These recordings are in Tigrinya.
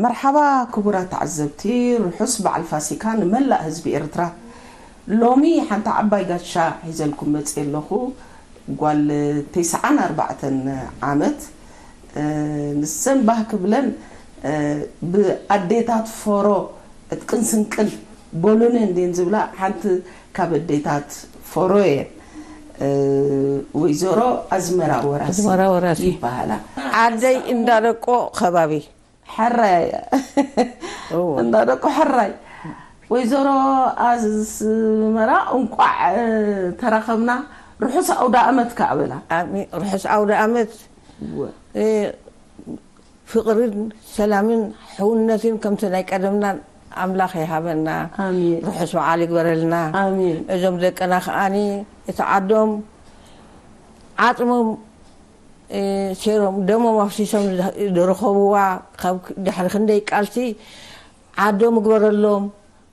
መርሓባ ክቡራት ተዓዘብቲ፣ ርሑስ በዓል ፋሲካ ንመላእ ህዝቢ ኤርትራ። ሎሚ ሓንቲ ዓባይ ጋሻ ሒዘልኩም መጽየ ኣለኹ። ጓል ተስዓን ኣርባዕተን ዓመት፣ እ፣ ንሰን ባህ ክብለን፣ እ፣ ብኣዴታት ፎሮ ዕጥቅን ስንቅን ቦሎነ እንድየን ዝብላ፣ ሓንቲ ካብ ኣዴታት ፎሮ እየን። እ፣ ወይዘሮ ኣዝመራ ወራሲ ኣዝመራ ወራሲ። ይበሃላ። ዓደይ እንዳደቆ ከባቢ። ሕራይ እያ። እዎ። እንዳ ደቁ ሕራይ። ወይዘሮ ኣዝመራ፣ እንቋዕ፣ እ፣ ተራኸብና። ርሑስ ኣውደ ኣመት ከኣ በላ። ኣሚ-፣ ርሑስ ኣውደ ኣመት። እወ። እ፣ ፍቕርን ሰላምን ሕውነትን ከምቲ ናይ ቀደምና ኣምላኽ ይሃበና። ኣሜን። ርሑስ በዓል ይግበረልና። ኣሜን። እዞም ደቅና ከኣኒ እቲ ዓዶም ዓጽሞም፣ እ፣ ሴሮም ደሞም ኣፍሲሶም ዝረኸብዋ፣ ካብ ድሕሪ ክንደይ ቃልሲ ዓዶም ይግበረሎም፣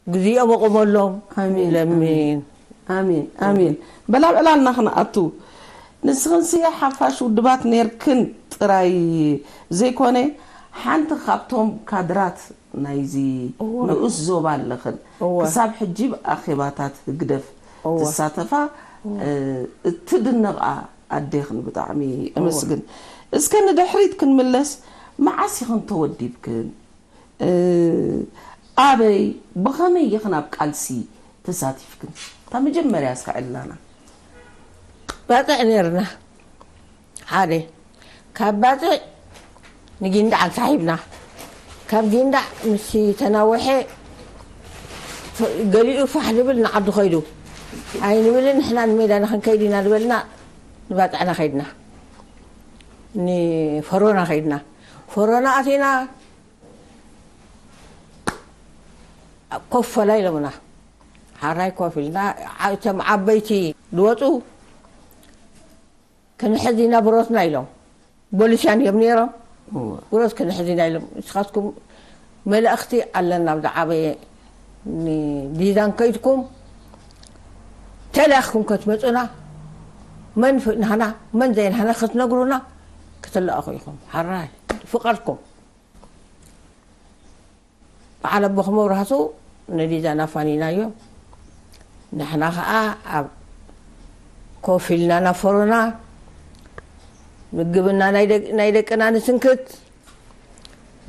ግዜኦም ኣቑመሎም። ኣሜን፣ ለሚን። ኣሜን፣ ኣሜን። በላ ብዕላልና ክንኣቱ። ንስኽንሲ ሓፋሽ ውድባት ኔርክን ጥራይ ዘይኮነ፣ ሓንቲ ካብቶም ካድራት ናይዚ እወ። ንኡስ ዞባ ኣለኽን። እወ። ክሳብ ሕጂ ብኣኼባታት ህግደፍ እወ። ዝሳተፋ፣ እወ። እ፣ እትድነቓ ኣዴኽን ብጣዕሚ እወ። እመስግን። እስከ ንድሕሪት ክንምለስ፣ መዓስ ኢኽን ተወዲብክን? እ፣ ኣበይ፣ ብኸመይ ኢኽን ኣብ ቃልሲ ተሳቲፍክን? እታ መጀመርያ እስከ ዕላና። ባጽዕ ኔርና። ሓደ፣ ካብ ባጽዕ ንጊንዳዕ ኣንሳሒብና። ካብ ጊንዳዕ ምስ ተናወሐ፣ ፍ-፣ ገሊኡ ፋሕ ድብል ንዓዱ ኸይዱ። ኣይንብልን፣ ንሕና ንሜዳ ንኽንከይድ ኢና ዝበልና፣ ንባጽዕና ኸይድና። ንፈሮና ኸይድና። ፈሮና ኣቲና፣ ኮፍ በላ ኢሎምና። ሓራይ ኮፍ ኢልና፣ ዓ-፣ እቶም ዓበይቲ ዝወፁ፣ "ክንሕዝ ኢና ብሮትና" ኢሎም። ቦሊስያን እዮም ነይሮም። እወ። "ብሮት ክንሕዝ ኢና" ኢሎም። "ንስኻትኩም መልእኽቲ ኣለና፣ ኣብ ዝዓበየ ንዲዛን ከይድኩም ተላእኽኩም ከትመፁና፣ መን ፍ-፣ ናህና፣ መን ዘይናህና ክትነግሩና ክትለኣኹ ኢኹም። ሓራይ ፍቓድኩም።" በዓል ኣቦኹ መብራህቱ ነዲዛን ኣፋኒናዮ። ንሕና ኸዓ ኣብ ኮፍ ኢልና ናብ ፈሮና ምግብና ናይ ደቅ-፣ ናይ ደቅና ንስንክት፣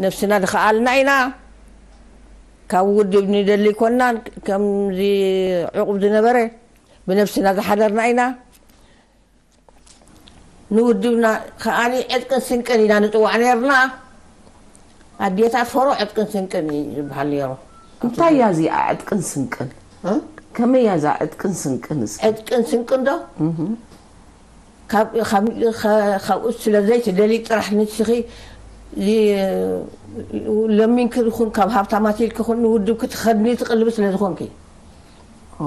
ነብስና ድኸኣልና ኢና። ካብ ውድብ ንደሊ ኮናን፣ ከምዚ ዕቑብ ዝነበረ ብነብስና ዝሓደርና ኢና። ንውድብና ከኣኒ ዕጥቅን ስንቅን ኢና ንጽዋዕ ነርና። ኣዴታት ፈሮ ዕጥቅን ስንቅን እዩ ዝበሃል ነይሩ። እንታይ እያ እዚኣ ዕጥቅን ስንቅን? እ? ከመይ እያ እዛ ዕጥቅን ስንቅን እስኪ? ዕጥቅን ስንቅን ዶ? እህ። ካብ፣ ካብ፣ ከ-፣ ካብኡ ስለ ዘይትደሊ ጥራሕ ንስኺ ዚ-፣ ለሚንኪ ይኹን ካብ ሃብታማት ኢልኪ ይኹን ንውድብኪ ትኸድኒ ትቕልቢ ስለ ዝኾንኪ። ኦ።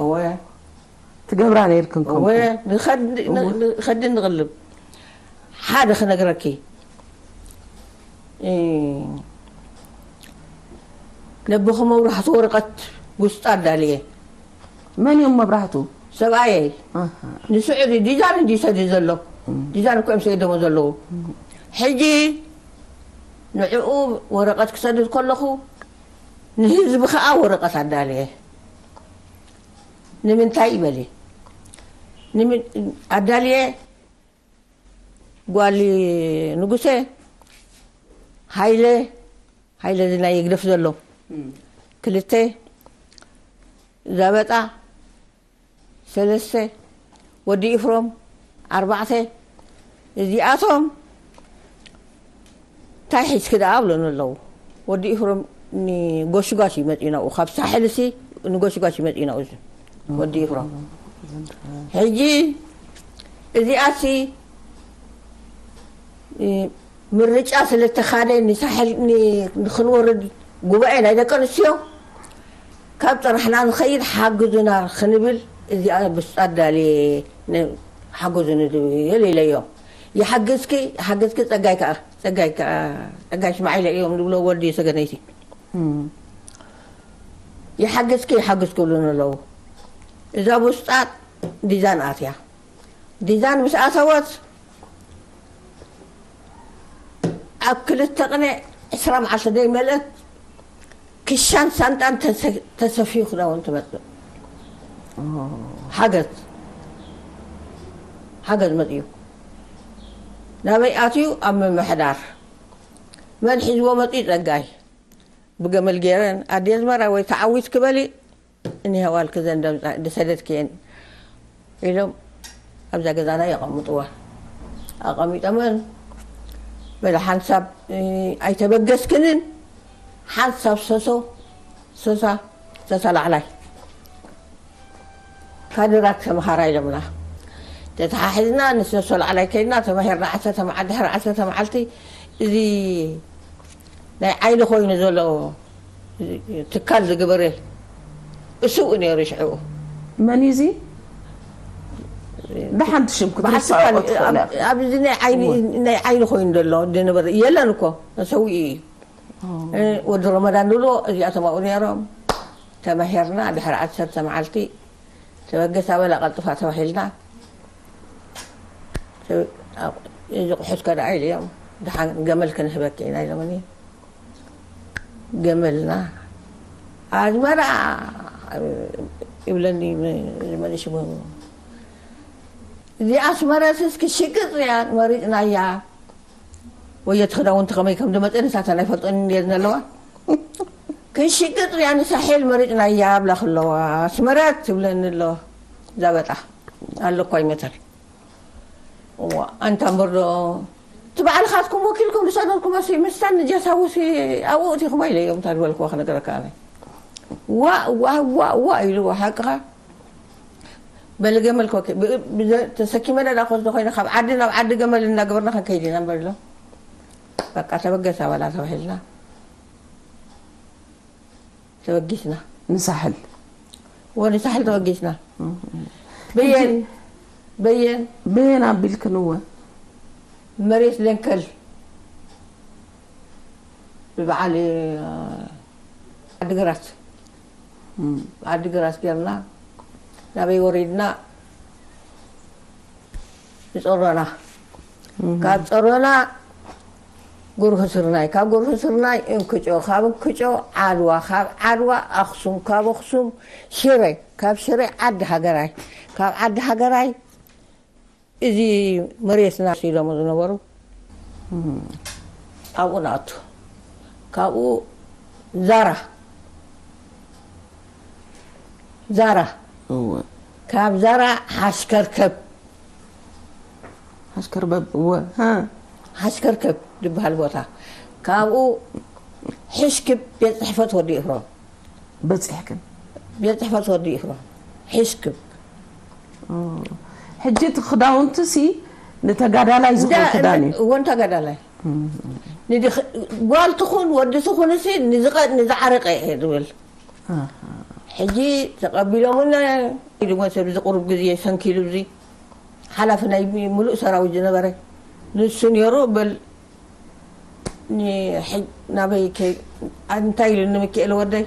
እወ። ትገብራ ነይርክን እወ፣ ከምኡ? ንኸድ-፣ እወ። ን-፣ ንኸድ ንቕልብ። ሓደ ክነግረኪ። እ፣ ነቦኹ መብራህቱ ወረቐት ውስጣ ኣዳልየ። መን እዮም መብራህቱ? ሰብኣየይ። ኣሃ። ንስዑዲ ዲዛን እንዲ ሰዲ ዘሎ። እም። ዲዛን እኮ እዮም ሰይዶሞ ዘለዉ። እም። ሕጂ ንዕኡ ወረቐት ክሰድድ ከለኹ ንህዝቢ ኸኣ ወረቐት ኣዳልየ። ንምንታይ ይበሊ? ንምን-፣ ኣዳልየ ጓል ንጉሴ፣ ሃይለ፣ ሃይለ እዚ ናይ ይግደፍ ዘሎ፣ እም። ክልተ፣ ዘበጣ፣ ሰለስተ፣ ወዲ ኢፍሮም፣ ኣርባዕተ፣ እዚኣቶም እንታይ ሒዝኪ ደኣ ኣብሎን ኣለዉ። ወዲ ኢፍሮም ንጎሽጓሽ እዩ መጺኡ ናብኡ፣ ካብ ሳሕልሲ ንጎሽጓሽ እዩ መጺኡ ናብኡ እዚ ወዲ ኢፍሮም። ሕጂ እዚኣሲ፣ እ፣ ምርጫ ስለ እተኻደ ንሳሕል-፣ ን-፣ ንኽንወርድ ጉባኤ ናይ ደቂ ኣንስትዮ ካብ ጥራሕና ንኸይድ ሓግዙና ክንብል እዚኣ ብስጣ ኣዳልየ ን-፣ ሓግዙኒ ዝብል ኢለዮ። ይሓግዝኪ፣ ይሓግዝኪ ጸጋይ ከኣ፣ ጸጋይ ከኣ፣ ጸጋይ ሽማዒለ እዮም ዝብሎ ወዲ ሰገነይቲ። እም። ይሓግዝኪ፣ ይሓግዝኪ ይብሉኒ ኣለዉ። እዛ ብስጣ ዲዛን ኣትያ። ዲዛን ምስ ኣተወት ኣብ ክልተ ቅነ ዕስራ መዓልቲ ደይ መልእት ክሻን ሳንጣን ተሰ- ተሰፍዩ ክዳውን ትመፅእ። ሓገዝ ሓገዝ መፅዩ ናበይ ኣትዩ? ኣብ ምምሕዳር መን ሒዝዎ መፅዩ? ፀጋይ ብገመል ገይረን ኣዴ ኣዝመራ ወይ ተዓዊት ክበሊ እኒሀዋል ክዘን ደምፃ ድሰደት ክየን ኢሎም ኣብዛ ገዛና የቐምጥዋ። ኣቐሚጠመን በለ ሓንሳብ ኣይተበገስክንን ሓንሳብ ሰሶ ሰሳ ሰሳ ላዕላይ ካድራት ተምሃራ ኢሎምና። ተተሓሒዝና ንሰሶ ላዕላይ ከይድና ተማሂርና ዓሰርተ መዓልቲ ድሕሪ ዓሰርተ መዓልቲ እዚ ናይ ዓይኒ ኮይኑ ዘሎ ትካል ዝግበረ እሱ ነይሩ ሽዑ። መን እዩ እዚ? ደሓንቲ ሽም ክትርስዖ ትኽእላ። ኣብዚ ናይ ዓይኒ ናይ ዓይኒ ኮይኑ ዘሎ ዝነበረ የለን እኮ ተሰዊኡ እዩ። ወዲ ረመዳን ድብሎ እዚኣቶም ኣብኡ ነይሮም። ተማሂርና ድሕሪ ዓሰርተ መዓልቲ ተበገስ ኣበላ ቀልጥፋ ተባሂልና። እዚ ቁሑት ከደኣ ኢልዮም ድሓን ገመል ክንህበኪ ኢና ኢሎምኒ። ገመልና ኣዝመራ ይብለኒ ዝመን ሽሙ እዚኣ ኣስመረስስ ክሽቅጥ እያ መሪፅናያ። ወየቲ ክዳውንቲ ከመይ ከም ዝመፀ ንሳተን ኣይፈልጠን እየን ዘለዋ። ክንሽቅጥ እያ ንሳሕል መሪፅናያ ኣብላ ክለዋ ኣስመረት ትብለኒ ኣሎ። ዛበጣ ኣሎ እኳ ይመተል እዋ ኣንታ እምበር ዶ እቲ ባዕልኻትኩም ወኪልኩም ዝሰደድኩሞ ሲ ምስታን ንጀሳውሲ ኣብኡ እቲኹሞ ኢለ እዮም እንታ ዝበልክዎ ክነገረካ ኣነ። ዋ ዋ ዋ ዋ ኢልዎ ሓቅኻ በሊ ገመል ኮኪ ተሰኪመ ደዳ ኮስዶ ኮይነ ካብ ዓዲ ናብ ዓዲ ገመል እናገበርና ክንከይድ ኢና በሎ። በቃ ተበገሳ በላ ተባሂልና ተበጊስና። ንሳሕል ወደ ሳሕል ተበጊስና። በየን በየን በየን ኣቢልክንወ መሬት ለንከል ብበዓል ዓዲግራት ዓዲግራት ጌርና ናበይ ወሪድና ንፀሮና ካብ ፀሮና ጉርሁ ስርናይ ካብ ጉርሁ ስርናይ እንክጮ ካብ እንክጮ ዓድዋ ካብ ዓድዋ ኣክሱም ካብ ኣክሱም ሽረ ካብ ሽረ ዓዲ ሃገራይ ካብ ዓዲ ሃገራይ እዚ መሬትና ኢሎሞ ዝነበሩ ኣብኡ ንኣቱ ካብኡ ዛራ ዛራ ካብ ዛራ ሓሽከርከብ ሓሽከርበብ እወ ሓሽከርከብ ዝበሃል ቦታ ካብኡ ሕሽክብ ቤት ፅሕፈት ወዲ እፍሮም በፂሕክን ቤት ፅሕፈት ወዲ እፍሮም ሕሽክብ ሕጂ እቲ ክዳውንቲ ሲ ንተጋዳላይ ዝኸውን ክዳን እዩ እወን ተጋዳላይ ጓል ትኹን ወዲ ትኹን ሲ ንዝዓረቀ እየ ዝብል ሕጂ ተቐቢሎምና ኢሉ ሰብ ዝቁሩብ ግዜ ሰንኪሉ እዚ ሓላፊ ናይ ሙሉእ ሰራዊት ዝነበረ ንሱ ነይሩ በል ናበይ እንታይ ኢሉኒ ምክኤል ወደይ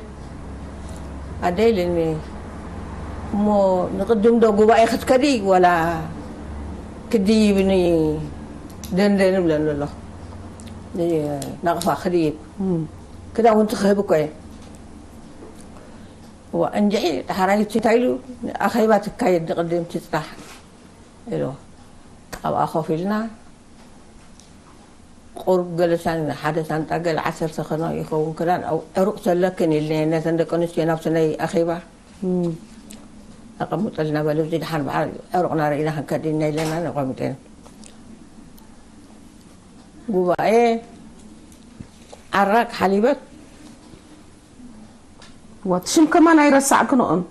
ኣደ ኢልኒ እሞ ንቅድም ዶ ጉባኤ ክትከዲ ወላ ክድይብኒ ደንደን ብለኒ ኣሎ ናቕፋ ክድይብ ክዳውንቲ ክህብ እኮ እየ እንድዒ ዳሕራይ እንታይ ኢሉ ኣኼባ ትካየድ ንቅድም ትፅናሕ ኢሉ ኣብኣ ኮፍ ኢልና ቁሩብ ገለ ሳን ሓደ ሳንጣ ገለ ዓሰርተ ከኖ ይኸውን ክዳን ዕሩቕ ተለክን ኢልናየ ነተን ደቂ ኣንስትዮ ናብቲ ናይ ኣኼባ ኣቐምጠልና በለ እዚ ድሓን በዓል ዕሩቕና ርኢና ክንከድ ኢና ኢለና ነቐምጠን ጉባኤ ዓራቅ ሓሊበት ዋት ሽም ከማን ኣይረሳዕክንኦን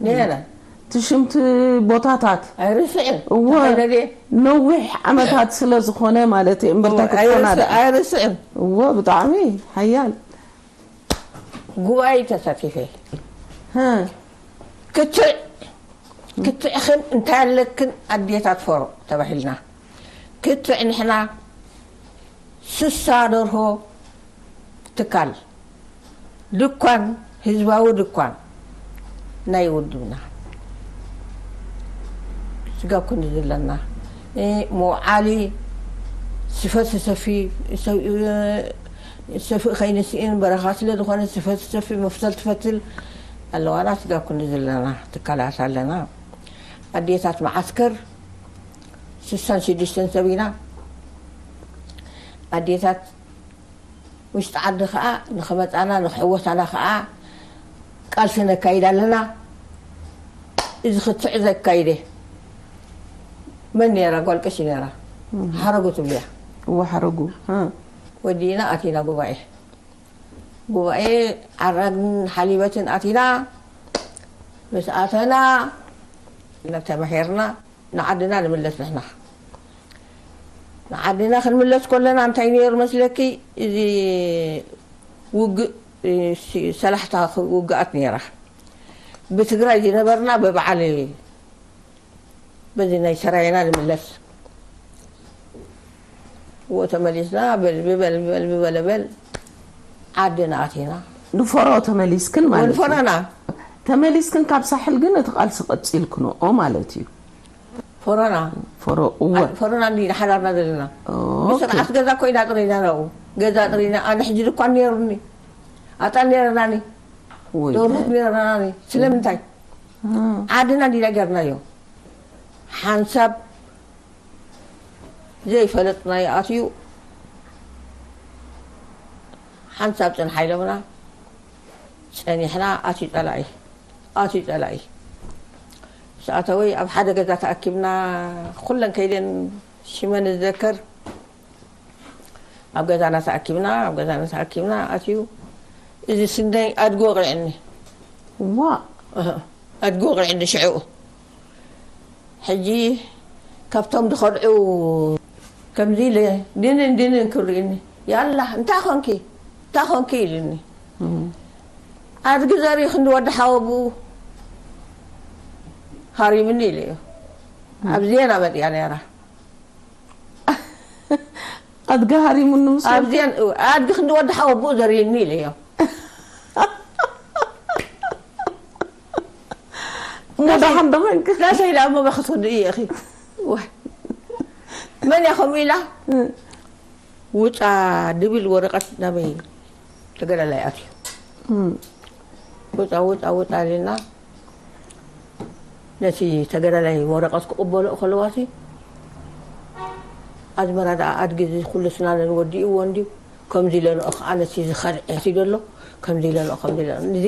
ነረ ትሽምቲ ቦታታት ኣይርስዕን እወ ተኸይደ ድየ? ነዊሕ ዓመታት ስለ ዝኾነ ማለት እዩ እምበርታ ክትኮና ደኣ ኣይርስዕን እወ ብጣዕሚ ሓያል ጉባኤ ተሳቲፈ ሀ ክትዕ ክትዕኽን እንታይ ኣለክን ኣዴታት ፈሮ ተባሂልና ክትዕ ንሕና ስሳ ደርሆ ትካል ድኳን ህዝባዊ ድኳን ናይ ውድብና ስጋብ ክንዲ ዘለና መውዓሊ ስፈ ትሰፊ፣ ሰፊእ ከይንስእን በረኻ ስለ ዝኾነ ስፈ ትሰፊ፣ መፍተል ትፈትል ኣለዋና። ስጋብ ክንዲ ዘለና ትካላት ኣለና። ኣዴታት መዓስከር ስሳን ሽዱሽተን ሰብ ኢና። ኣዴታት ውሽጢ ዓዲ ኸኣ ንኽመጻና ንኽሕወሳና ኸኣ ቃልሲ ነካይድ ኣለና። እዚ ክትዕ ዘካይደ መን ነይራ? ጓል ቀሺ ነይራ። ሓረጉ ትብልያ። እወ ሓረጉ። ወዲእና ኣቲና ጉባኤ። ጉባኤ ዓራግን ሓሊበትን ኣቲና ምስ ኣተና ተማሂርና ንዓድና ንምለስ ንሕና። ንዓድና ክንምለስ ከለና እንታይ ነይሩ መስለኪ? እዚ ውግእ፣ እ፣ ሲ-፣ ሰላሕታ ውግኣት ነይራ። ብትግራይ ዝነበርና ብበዓል በዚ ናይ ሰራየና ንምለስ። እዎ ተመሊስና በል ብበል ብበል ብበለበል ዓድና ኣቲና። ንፎሮ ተመሊስክን ማለት እዩ። ንፎሮና። ተመሊስክን ካብ ሳሕል ግን እቲ ቃልሲ ቀጺልክንኦ ማለት እዩ። ፎሮና። ፎሮ፣ እወ። ፎሮና እንዲ ሓዳርና ዘለና። ኦኬ። ብስርዓት ገዛ ኮይና ጥሪና ነው። ገዛ ጥሪና፣ ኣነ ሕጂ ድኳን ነይሩኒ። ኣጣል ነይረናኒ። ወይ። ደርሁት ነይረናኒ። ስለምንታይ? እ። ዓድና እንዲና ገርናዮ። ሓንሳብ ዘይፈለጥናዮ ኣትዩ ሓንሳብ ጽንሓ ኢሎምና። ጸኒሕና። ኣትዩ ጸላኢ፣ ኣትዩ ጸላኢ። ምስ ኣተወይ ኣብ ሓደ ገዛ ተኣኪብና፣ ኩለን ከይደን ሽመን ዝዘከር ኣብ ገዛና ተኣኪብና፣ ኣብ ገዛና ተኣኪብና ኣትዩ እዚ ስንደይ ኣድጊ ወቒዕኒ። ዋ። ኣድጊ ወቒዕኒ ሽዕኡ። ሕጂ ካብቶም ዝኸድዑ ከምዚ ኢለ ድንን ድንን ክብልኒ፣ "ያላ፣ እንታይ ኾንኪ? እንታይ ኾንኪ?" ኢልኒ። ኣድጊ ዘርኢ ክንዲ ወዲ ሓወብኡ ሃሪምኒ ኢለዮ። ኣብ ዜና መጺኣ ነይራ። ኣድጊ ሃሪሙኒ ምስ ኣብ በልኩ? ዜን-፣ ኣድጊ ክንዲ ወዲ ሓወብኡ ዘርእየኒ ኢለዮ። እሞ ደሓን ዶ ኾንክ? ናሰይ ደኣ እሞ በኸት ወዲ እየ፣ እኺ። ዋይ። መን እያ ከምኡ ኢላ? እ። ውጻ ድብል ወረቐት ናበይ ተገዳላይ ኣትዩ። እ። ውጻ፣ ውጻ፣ ውጻ ኢልና ነቲ ተገዳላይ ወረቐት ክቕበሎ ከለዋሲ፣ ኣዝመራ ደኣ ኣድጊ እዚ ኩሉ ስናነን ወዲእዎ እንድዩ፣ ከምዚ ኢለንኦ ከኣ ነቲ ዝኸድዐ እቲ ዘሎ፣ ከምዚ ኢለንኦ፣ ከምዚ ኢለንኦ። እዚ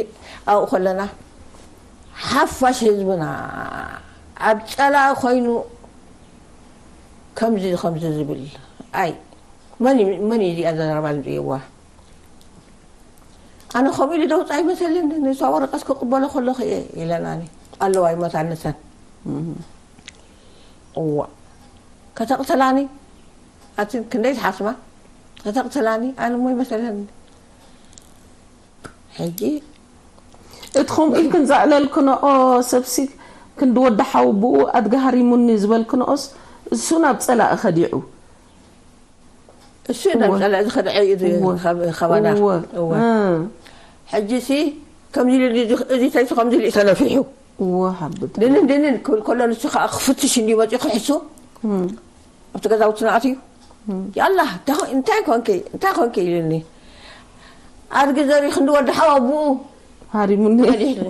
ኣብኡ ከለና ሓፋሽ ህዝብና ኣብ ጸላኢ ኮይኑ ከምዚ፣ ከምዚ ዝብል፣ ኣይ፣ መን እዩ፣ መን እዩ እዚኣ ዘረባ ዝርእይዋ? ኣነ ከምኡ ኢሉ ደውፃ ኣይመሰልን፣ ንሳ ወረቀት ክቕበሎ ከለኹ እየ ኢለናኒ። ኣለዋ ይመታኒ ሰን። እዋ። ከተቕትላኒ? ኣቲ ክንደይ ትሓስባ? ከተቕትላኒ? ኣነ እሞ ይመሰለኒ። ሕጂ እቲ ከምኡ ኢልክን ዘዕለልክንኦ ሰብሲ ክንዲ ወዲ ሓወብኡ ኣድጊ ሃሪሙኒ ዝበልክንኦስ እሱ ናብ ጸላኢ ከዲዑ። እሱ ናብ እወ። ጸላኢ ዝኸድዐ እዩ እዚ እወ። ካብ-፣ ካባና። እወ። እወ። እ። ሕጂ ሲ ከምዚ ኢሉ እዚ፣ እዚ ተይሱ ከምዚ ኢሉ እዩ ተነፊሑ። እወ፣ ሓብት። ድንን ድንን ክብል ከሎ ንሱ ከኣ ክፍትሽ እንድዩ መጺኡ ክሕሱ። እም። ኣብቲ ገዛውትና ኣትዩ። እም። "ያላ፣ እንታይ ኮ-፣ እንታይ ኮንኪ? እንታይ ኮንኪ?" ኢሉኒ። ኣድጊ ዘሪ ክንዲ ወዲ ሓወብኡ ሃሪሙኒ። መሊሕኒ።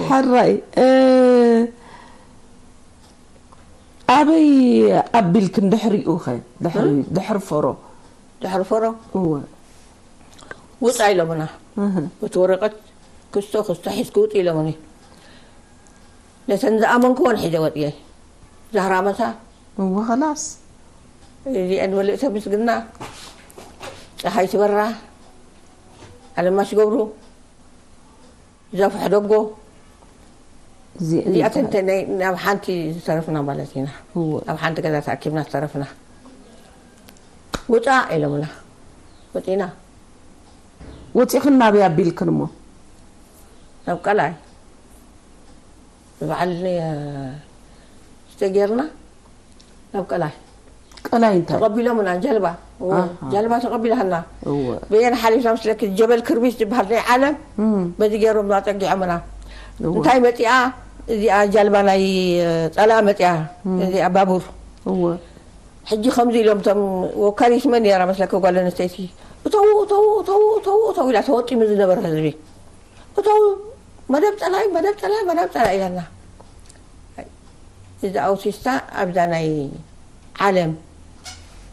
ሕራይ፣ እ፣ ኣበይ ኣቢልክን ድሕሪኡ ኸ? ድሕሪ፣ እ? ድሕሪ ፈሮ? ድሕሪ ፈሮ? እወ። ውጻ ኢሎምና። እህ። እቲ ወረቐት ክስቶ፣ ክስቶ ሒዝኪ ውጺ ኢሎምኒ። ነተን ዝኣመንክወን ሒዘ ወጽየ። ዛህራ መሳ። እወ፣ ኸላስ። እዚአን ወልእተ ምስግና፣ ጸሓይ ትበራ፣ ኣለማሽ ገብሩ፣ ዛፉ ሕደጎ። እዚአን እዚኣተን እንታይ? ተን ናይ፣ ናብ ሓንቲ ዝተረፍና ማለት ኢና። እወ። ኣብ ሓንቲ ገዛ ተኣኪብና ዝተረፍና። ውጻ ኢሎምና። ወጺና። ወጺኽን ናበይ ኣቢልክን እሞ? ናብ ቀላይ። በዓል ን-፣ ዝተጌርና ናብ ቀላይ። ቀላይ እንታይ? ተቐቢሎምና ጀልባ። እወ፣ ኣሃ። ጀልባ ተቐቢላና። እወ። በየን ሓሊፍና ምስለኪ ጀበል ክርቢት ዝበሃል ናይ ዓለም እም። በዚ ገይሮም ኣጸጊዖምና። እወ። እንታይ መጺኣ? እዚኣ ጀልባ ናይ ጸላእ መጺኣ። እም። እዚኣ ባቡር። እወ። ሕጂ ከምዚ ኢሎም እቶም ወካሊት መን ነይራ መስለኪ ጓል ኣንስተይቲ? እተዉ፣ እተዉ፣ እተዉ፣ እተዉ፣ እተዉ ኢላ ተወጢኑ ዝነበረ ህዝቢ። እተዉ፣ መደብ ጸላኢ፣ መደብ ጸላኢ፣ መደብ ጸላኢ ኢላና። እዚ ኣውቲስታ ኣብዛ ናይ ዓለም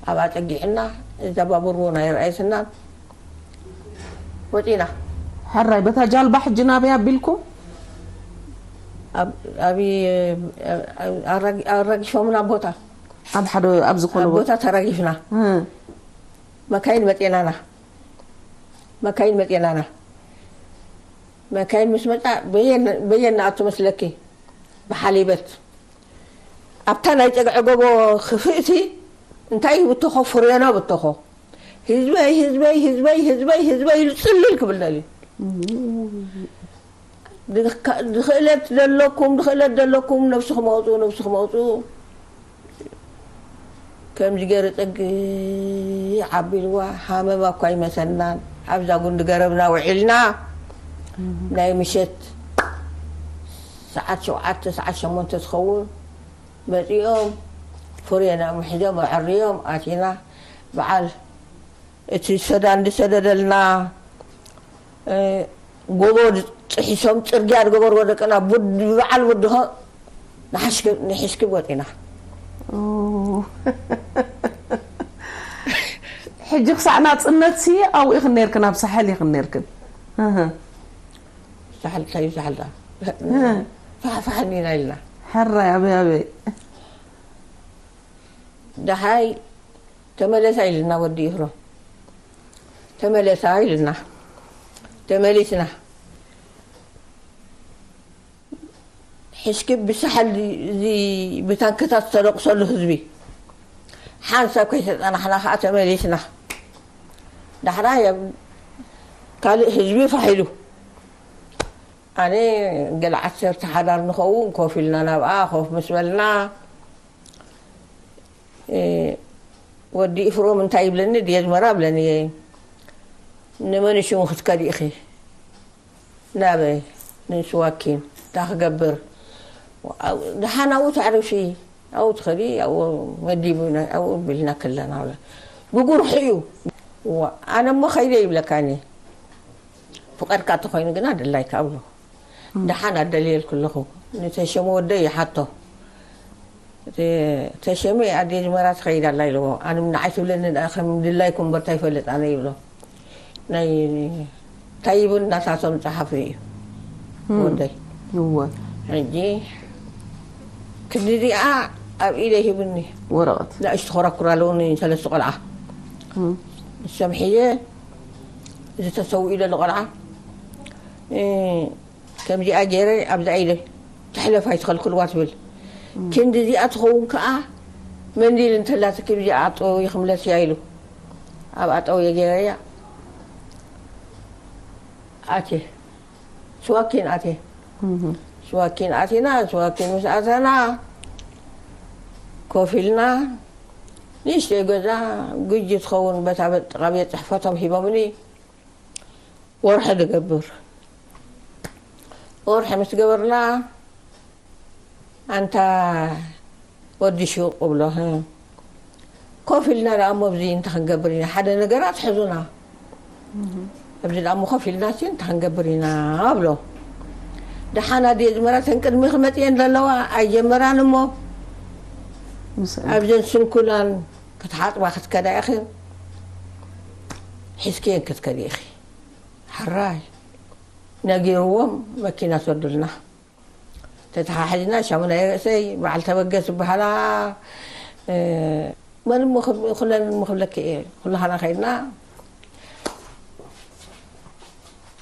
ኣብኣ ጸጊዕና፣ እዛ ባቡር እውን ኣይረኣየትናን። ወጺና። ሕራይ፣ በታ ጃልባ ሕጂ ናበይ ኣቢልኩም? ኣብ-፣ ኣብ-፣ ኣራጊ-፣ ኣራጊፎምና ቦታ። ኣብ ሓደ፣ ኣብ ዝኾነ ኣብ ቦታ። ቦታ ተራጊፍና። እ። መካይን መጤናና። መካይን መጤናና። መካይን ምስ መጻ በየን፣ በየን ንኣቱ መስለኪ? ብሓሊበት። ኣብታ ናይ ጸግዒ ጎቦ ክፍእቲ እንታይ ብተኾ? ፍሬኖ ብተኾ። ህዝበይ፣ ህዝበይ፣ ህዝበይ፣ ህዝበይ፣ ህዝበይ ኢሉ ጽልል ክብል ደልዩ። ድኽ-፣ ድኽእለት ደለኩም፣ ድኽእለት ደለኩም፣ ነብስኹም ኣውጽኡ፣ ነብስኹም ኣውጽኡ። ከምዚ ገይሩ ጸግዒ ዓቢልዋ፣ ሃመማ እኳ ኣይመሰልናን። ኣብዛ ጉንዲ ገረብና ውዒልና፣ ናይ ምሸት ሰዓት ሸውዓተ፣ ሰዓት ሸሞንተ ትኸውን መጺኦም፣ ፍሬና ምሒዞም ኣዐርዮም ኣቲና። በዓል እቲ ሰዳን ዝሰደደልና፣ እ፣ ጎቦ ጥሒሶም ጽርግያ ዝገበርዎ ደቅና፣ ቡድ-፣ በዓል ብድሆ ንሓሽክ-፣ ንሒሽክብ ወጺና። ኦ። ሕጂ ክሳዕ ናጽነትሲ ኣብኡ ኢኽን ነይርክን፣ ኣብ ሳሕል ኢኽን ነይርክን። እህ። ሳሕል እንታይ እዩ? ሳሕል ደኣ? እህ። ፋሕ፣ ፋሕ እኒና ኢልና። ሕራይ፣ ኣበይ፣ ኣበይ? ደሓይ ተመለሳ ኢልና ወዲ ይፍሮ። ተመለሳ ኢልና። ተመሊስና። ሕሽኪ ብሳሕል እዚ ብታንክታት ዝተደቑሰሉ ህዝቢ። ሓንሳብ ከይተጸናሕና ኸዓ ተመሊስና። ዳሕራይ ኣብ ካልእ ህዝቢ ፋሕ ኢሉ። ኣነ ገለ ዓሰርተ ሓዳር ንኸውን ኮፍ ኢልና ናብኣ ኮፍ ምስ በልና፣ እ፣ ወዲ ኢፍሮም እንታይ ይብለኒ? ድየ ዝመራ ብለኒ እየ። ንመን ሽሙ ክትከዲ ኢኺ? ናበይ? ንስዋኪን። እንታይ ክገብር? ደሓን ኣብኡ ተዕርፊ። ኣብኡ ትኸዲ፣ ኣብኡ መዲቡ፣ ኣብኡ ቢልና ከለና ብለ። ብጉርሑ እዩ። ዋ፣ ኣነ እሞ ኸይደ ይብለካኒ። ፍቐድካ እንተኾይኑ ግና ድላይካ ኣብሎ። ደሓን ኣደልየልኩ ኣለኹ። ንተሸመ ወደይ ይሓቶ። ተ-፣ ተሸመ ኣደ ዝመራ ትኸይድ ኣላ ኢልዎ። ኣነ ንዓይ ትብለኒ ደኣ ከም ድላይኩም በርታ ይፈልጥ ኣነ ይብሎ። ናይ ታይብን ናታቶም ጸሓፊ እዩ እም። ወደይ። እወ። ሕጂ ክንዲዚኣ ኣብ ኢደይ ሂብኒ። ወረቐት። ንእሽቶ ኮራኩር ኣለውኒ ሰለስተ ቆልዓ። እም። ንሶም ሒዘ ዝተሰውኡ ኢለ ቆልዓ። እ፣ ከምዚኣ ገይረ ኣብዛ ኢለ ትሕለፍ ኣይትኸልክልዋ ትብል። እም። ክንዲ እዚኣ ትኸውን ከኣ መንዲል እንተላትኪ ብዚኣ ኣጠውይኺ ምለስያ ኢሉ። ኣብኣ ጠውየ ገይረያ። ኣትየ። ስዋኪን ኣትየ። እም። ስዋኪን ኣቲና፣ ስዋኪን ምስ ኣተና ኮፍ ኢልና ንእሽተይ ገዛ ጉጂ ትኸውን በታ ጥቓ ቤት ጽሕፈቶም ሂቦምኒ። ወርሒ ንገብር። ወርሒ ምስ ገበርና፣ ኣንታ ወዲ ሹቕ እብሎ፣ "ህ፣ ኮፍ ኢልና ደኣ እሞ ኣብዚ እንታይ ክንገብር ኢና? ሓደ ነገር ኣትሕዙና። ኣብዚ ደኣ እሞ ኮፍ ኢልና ሲ እንታይ ክንገብር ኢና?" እብሎ። ደሓን ኣደ ዝመራ ተን ቅድሚ ክመጽየን ዘለዋ ኣይጀመራን እሞ፣ ምስ ኣብዘን ስንኩላን ክትሓጥባ ክትከዳ ኢኺ፣ ሒዝክየን ክትከዲ ኢኺ። ሕራይ ነጊርዎም መኪና ትወድልና። ተተሓሒዝና ሻሙናይ ርእሰይ በዓል ተበገስ ዝበሃላ፣ እ፣ መን እሞ ክብ-፣ ኩለን እሞ ክብለኪ እየ። ኩላህና ከይድና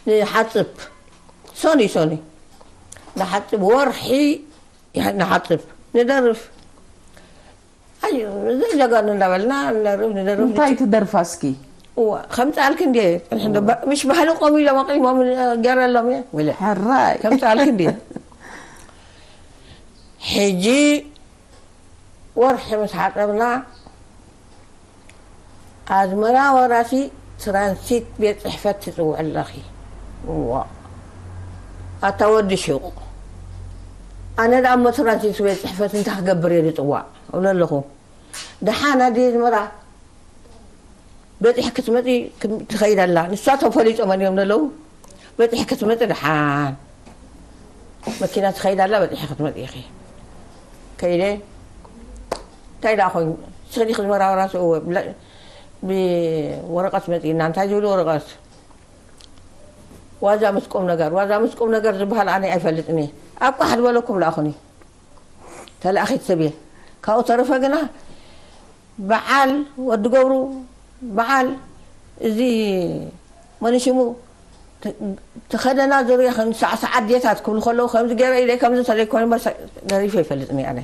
ንሓጽብ። ሶኒ፣ ሶኒ። ንሓጽብ ወርሒ ንሓጽብ። ንደርፍ። ኣይ፣ እዚ ጀጋኑ እንዳበልና ንደርፍ፣ ንደርፍ። እንታይ ትደርፋ እስኪ? እዋ፣ ከምጻልኪ እንዴ? ጽንሒ እንዶ፣ ባ-፣ ምሽ ባህሊ ቆም ኢሎም ኣቕሪቦም ገረሎም እየ። ወለ። ሕራይ። ከምጻልኪ እንዴ? ሕጂ ወርሒ ምስ ሓጸብና፣ ኣዝመራ ወራሲ ትራንሲት ቤት ጽሕፈት ትጽውዕ ኣለኺ። እዋ። ኣታ ወዲ ሹቕ። ኣነ ደኣ እሞ ትራንሲት ቤት ጽሕፈት እንታይ ክገብር እየ ዝጽዋዕ? እብሎ ኣለኹ። ደሓን ኣደ ኣዝመራ በፂሕ ክትመፂ ትኸይድ ኣላ። ንሳቶም ፈሊጦም እዮም ዘለዉ። በፂሕ ክትመፂ ደሓን መኪና ትኸይድ ኣላ፣ በፂሕ ክትመፂ ኢኺ። ከይደ እንታይ ደኣ ኮይኑ ስኽዲ ክዝመራወራ ስእወ ብወረቐት መፂእና እንታይ ዝብሉ ወረቐት ዋዛ ምስ ቁም ነገር ዋዛ ምስ ቁም ነገር ዝበሃል ኣነ ኣይፈልጥን እየ። ኣብ ቋሕ ዝበለኩም ለኣኹኒ። ተላእኺት ሰብ እየ። ካብኡ ተረፈ ግና በዓል ወዲ ገብሩ በዓል እዚ መን ሽሙ ተኸደና ዝርያ ከም ሳዕሳዕ ኣዴታት ክብሉ ከለዉ ከምዚ ገይረ ኢለ ከምዚ ተዘይኮነ መርሳ ደሪፈ ይፈልጥን እየ ኣነ።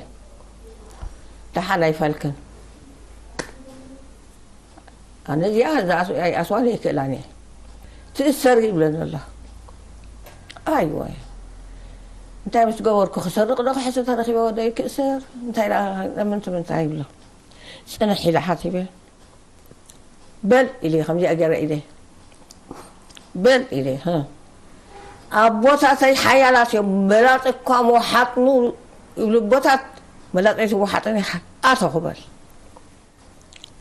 ደሓን ኣይፈልክን። ኣነ እዚኣ እዛ ኣስ- ኣይ- ኣስዋን ይክእላን እየ። ትእሰር ይብለኒ ኣሎ። ኣይወይ እንታይ ምስ ገበርኩ ክሰርቕ ዶ ክሕሰ ተረኺበ ወደይ ክእሰር እንታይ ደኣ ምንቲ ምንታይ ይብሎ። ጽንሕ ኢለ ሓሲበ በል ኢለ ከምዚኣ ገይረ ኢለ በል ኢለ ኣቦታተይ ሓያላት እዮም። መላጥ እኳ መውሓጥኑ ይብሉ ኣቦታት። መላጠይ ትወሓጥኒ ኣተኹ በል።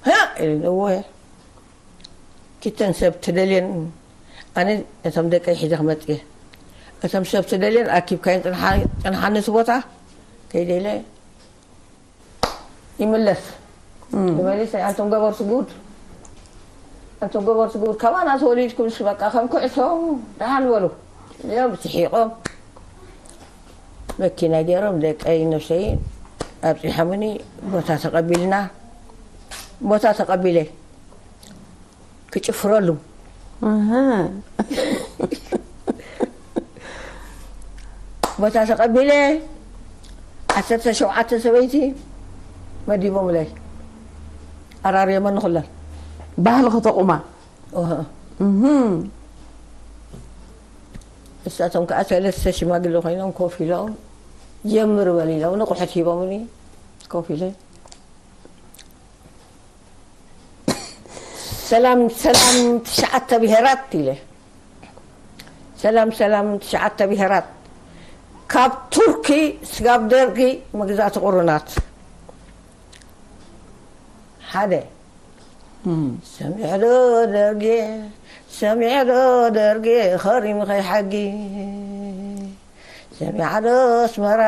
ሃ ኢለ እወ ኪተን ሰብ ትደልየን ኣነ ነቶም ደቀይ ሒዘ ክመጽእ እየ። እቶም ሰብ ትደልየን ኣኪብካየን ጽንሓ- ጽንሓኒ እቲ ቦታ ከይደ ኢለ ይምለስ ተመሊሰ። ኣንቶም ገበርቲ ጉድ ኣንቶም ገበርቲ ጉድ ካባና ተወሊድኩም ስ በቃ ከም ኩዕሶ ደሓን በሉ እዮም ስሒቖም መኪና ገይሮም ደቀይ ነብሰይ ኣብፂሖምኒ ቦታ ተቐቢልና ቦታ ተቐቢለ ክጭፍረሉ ኣሃ። ቦታ ተቐቢለ ዓሰርተ ሸውዓተ ሰበይቲ መዲቦምለይ ኣራርዮመኒ ኩለን። ባህሊ ከተቑማ። እህ። እህም። እሳቶም ከዓ ሰለስተ ሽማግለ ኮይኖም ኮፍ ኢሎም ጀምር በል ኢሎም ንቑሑት ሂቦምኒ ኮፍ ኢለ ሰላም ሰላም ትሽዓተ ብሄራት ኢለ ሰላም ሰላም ትሽዓተ ብሄራት ካብ ቱርኪ ስጋብ ደርጊ መግዛእቲ ቁሩናት ሓደ ሰሚዕዶ ደርጌ ሰሚዕዶ ደርጌ ኸሪምኸይ ሓጊ ሰሚዓዶ ኣስመራ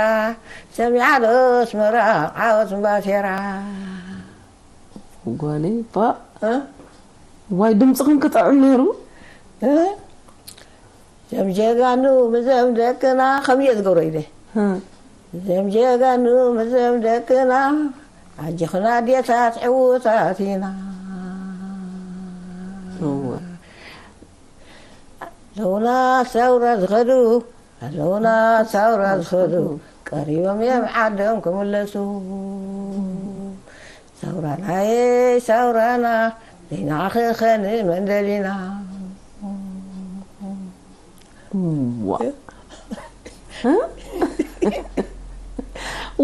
ሰሚዓዶ ኣስመራ ዓወት ባሴራ ጓለይ ባ ዋይ ድምፅኽን ክጥዕም ነይሩ ዘም ጀጋኑ ምዘም ደቅና ከምየ ዝገብሮ ኢለ ዘም ጀጋኑ ምዘም ደቅና ኣጆኽን ኣዴታት ዕዉታት ኢና ኣለውና ሳውራ ዝኸዱ ኣለውና ሳውራ ዝኸዱ ቀሪቦም እዮም ዓዶም ክምለሱ ሳውራናየ ሳውራና ዘይንዓኺ ኸ ንመን ደሊና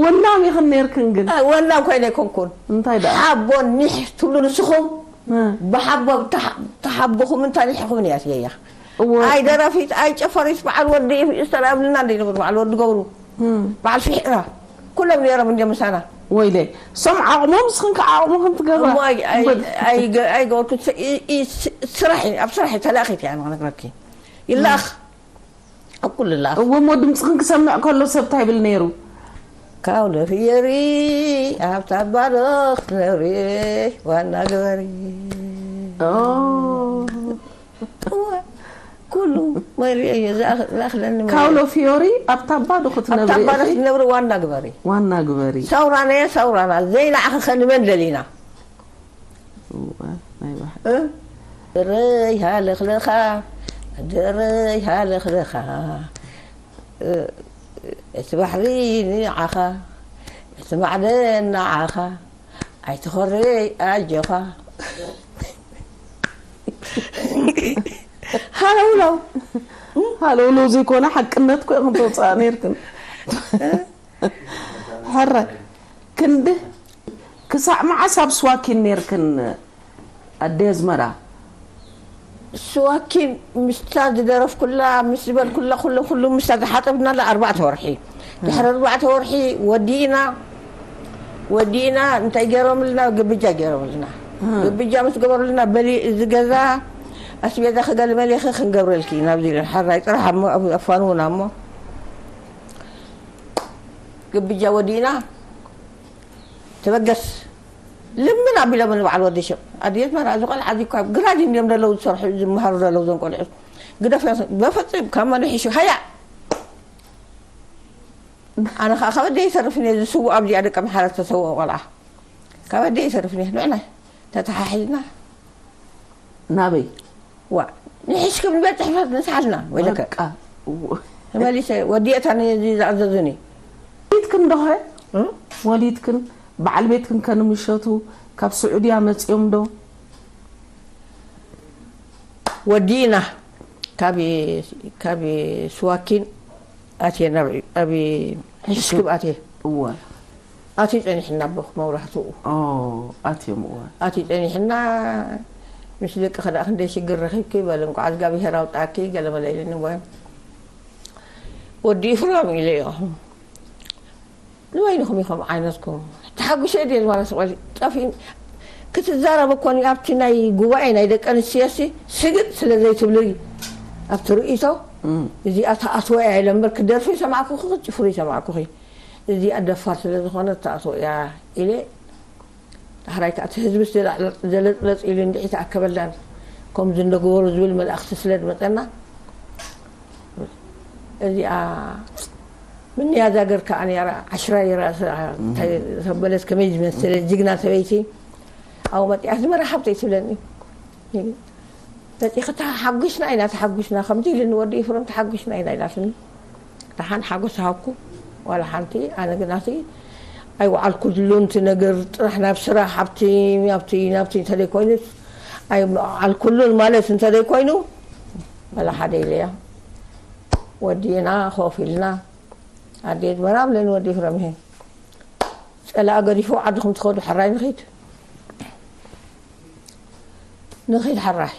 ወናም ኢኽን ነርክን ግን ወናም ኮይነ ኣይኮንኩን እንታይ ደኣ ሓቦ ኒሕ ትብሉ ንስኹም ብሓቦ ተሓቦኹም እንታይ ኒሕኹም እያ ስየያ ኣይ ደራፊት ኣይ ጨፋሪት በዓል ወዲ እስተር ኣብልና እንደ ነበር በዓል ወዲ ገብሩ በዓል ፍሕራ ኩሎም ነይሮም እንደ ምሳና ወይለይ ሶም ዓቕሞም ስኽን ከዓ ዓቕሞኽን ትገብራ እሞ ኣይ- ኣይ- ኣይ- ኣይገ- ኣይገበርኩ ስ- ኢ- ኢ- ስ- ስራሕ እዩ ኣብ ስራሕ እዩ ተላእኺት እያ ንክነግረኪ ይላኽ ኣብ ኩሉ ይላኽ እዎ እሞ ድምፅኽን ክሰምዕ ከሎ ሰብ እንታይ ይብል ነይሩ ካብ ለፍየሪ ኣብታ ባዶ ክትነብሪ ዋና ግበሪ ኦ፣ እወ፣ ኩሉ መሊኡ እዩ ዝኣኽ- ዝኣኽለኒ መሊኡ። ካውሎ ፊዮሪ ኣብታ ባዶ ኣብታ ክትነብሪ ባዶ ኢኺ ክትነብሪ ዋና ግበሪ። ዋና ግበሪ። ሰውራና እየ ሰውራና ዘይንዓኺ ከ ንመን ደሊና? እወ፣ ናይ ባሕሪ። እ? ድረይ ሃለኽለኻ ድረይ ሃለኽለኻ እ፣ እቲ ባሕሪ ንዓኻ እቲ ማዕበል ንዓኻ ኣይትኾርይ ኣጆኻ ሃለውለው ሃለውለው ዘይኮነ ሓቅነት ኮ ኢኹም ተውፅኣ ነርክን ሕረ ክንዲ ክሳዕ መዓስ ኣብ ስዋኪን ነርክን ኣደ ኣዝመራ ስዋኪን ምስታ ዝደረፍኩላ ምስ ዝበልኩላ ኩለ ኩሉ ምስታ ዝሓጠብናላ ኣርባዕተ ወርሒ ድሕሪ ኣርባዕተ ወርሒ ወዲእና ወዲእና እንታይ ገይሮምልና? ግብጃ ገይሮምልና። ግብጃ ምስ ገበሩልና፣ በሊ፣ እዚ ገዛ ኣስቤዛ ክገልመሌኺ ክንገብረልኪ ኢና፣ ኣብዚ ኢለን። ሓራይ ጥራሕ እሞ ኣብ ኣፋንውና እሞ ግብጃ ወዲእና። ተበገስ፣ ልምን ኣቢሎም ንበዓል ወዲ ሽቕ። ኣድየት መራ፣ እዚ ቆልዓ እዚ እኳ ግራጅ እንድዮም ዘለዉ ዝሰርሑ፣ ዝመሃሩ ዘለዉ፣ እዞም ቆልዑ ግደፍ። በፍጹም ካብ መን ይሕሹ? ሃያ! ኣነ ኸዓ ካብ ኣደይ ይተርፍኒ፣ እዚ ስዉእ ኣብዚኣ ደቀ ምሓረት ዝተሰወኦ ቆልዓ ካብ ኣደይ ይተርፍኒ። ንዕና ተተሓሒዝና። ናበይ? ዋ፣ ንሕሽክም ንበል ጽሕፈት ንስሓልና፣ ወይለከ። በቃ። ተመሊሰ ወዲኤታ ነዚ ዝኣዘዙኒ። ወሊድክን ዶ ኸ? እ? ወሊድክን በዓል ቤትክን ከ ንምሸቱ ካብ ስዑድያ መጺኦም ዶ? ወዲእና ካብ፣ ካብ ስዋኪን ኣትየ ናብ፣ ኣብ ሕሽክብ ኣትየ። እወ። ኣትዩ ጸኒሕና፣ ኣቦ መብራህትኡ። ኦ፣ ኣትዮም፣ እወ። ኣትዩ ጸኒሕና፣ ምስ ደቂ ከዳ ክንደይ ሽግር ረኺብኪ በለ፣ እንኳዕ እግዚኣብሔር ኣውጣኪ፣ ገለ መለ ኢልኒ፣ እወ። ወዲ ኢፍራም ኢለዮ። ንበይንኹም ኢኹም ዓይነትኩም። ተሓጉሰ ድየ ዝባና ስቆል ጠፊ ክትዛረብ እኮ ኒ ኣብቲ ናይ ጉባኤ ናይ ደቂ ኣንስትዮ ሲ ስግጥ ስለ ዘይትብሊ ኣብቲ ርእይቶ እም። እዚኣ ተኣትዎ እያ ኢለ እምበር ክደርፊ ይሰማዕኩኺ፣ ክትጭፍሪ ይሰማዕኩኺ። እዚኣ ደፋር ስለ ዝኾነት ተኣትዎ እያ ኢለ። ዳሕራይ ከኣ እቲ ህዝቢ ዘለጥለጥ ኢሉ እንድዒ ተኣከበላን ከምዚ እንደገበሩ ዝብል መልእኽቲ ስለ ዝመጸና እዚኣ ምንያ ዛገር ከኣ ነይራ፣ ዓሽራ ይራ እንታይ ተበለት ከመይ ዝመሰለ ጅግና ሰበይቲ ኣብኡ መጺኣ ዝመራ ሓብተይ ትብለኒ። መጺኺ ተሓጒስና ኢና፣ ተሓጒስና ከምዚ ኢልኒ ወዲ ኢፍሮም ተሓጒስና ኢና ኢላትኒ። ደሓን ሓጎስ ሃብኩ። ዋላ ሓንቲ ኣነ ግናሲ ኣይወዓልኩሉን እቲ ነገር ጥራሕ ናብ ስራሕ ኣብቲ ናብቲ ናብቲ እንተደይ ኮይኑስ ኣይወዓልኩሉን ማለት እንተደይ ኮይኑ ዋላ ሓደ ኢለያ። ወዲእና ኮፍ ኢልና ኣዴት መራብለን ወዲ ፍረምሄ ጸላኣ ገዲፉ ዓድኹም ትኸዱ ሕራይ ንኺድ ንኺድ ሕራይ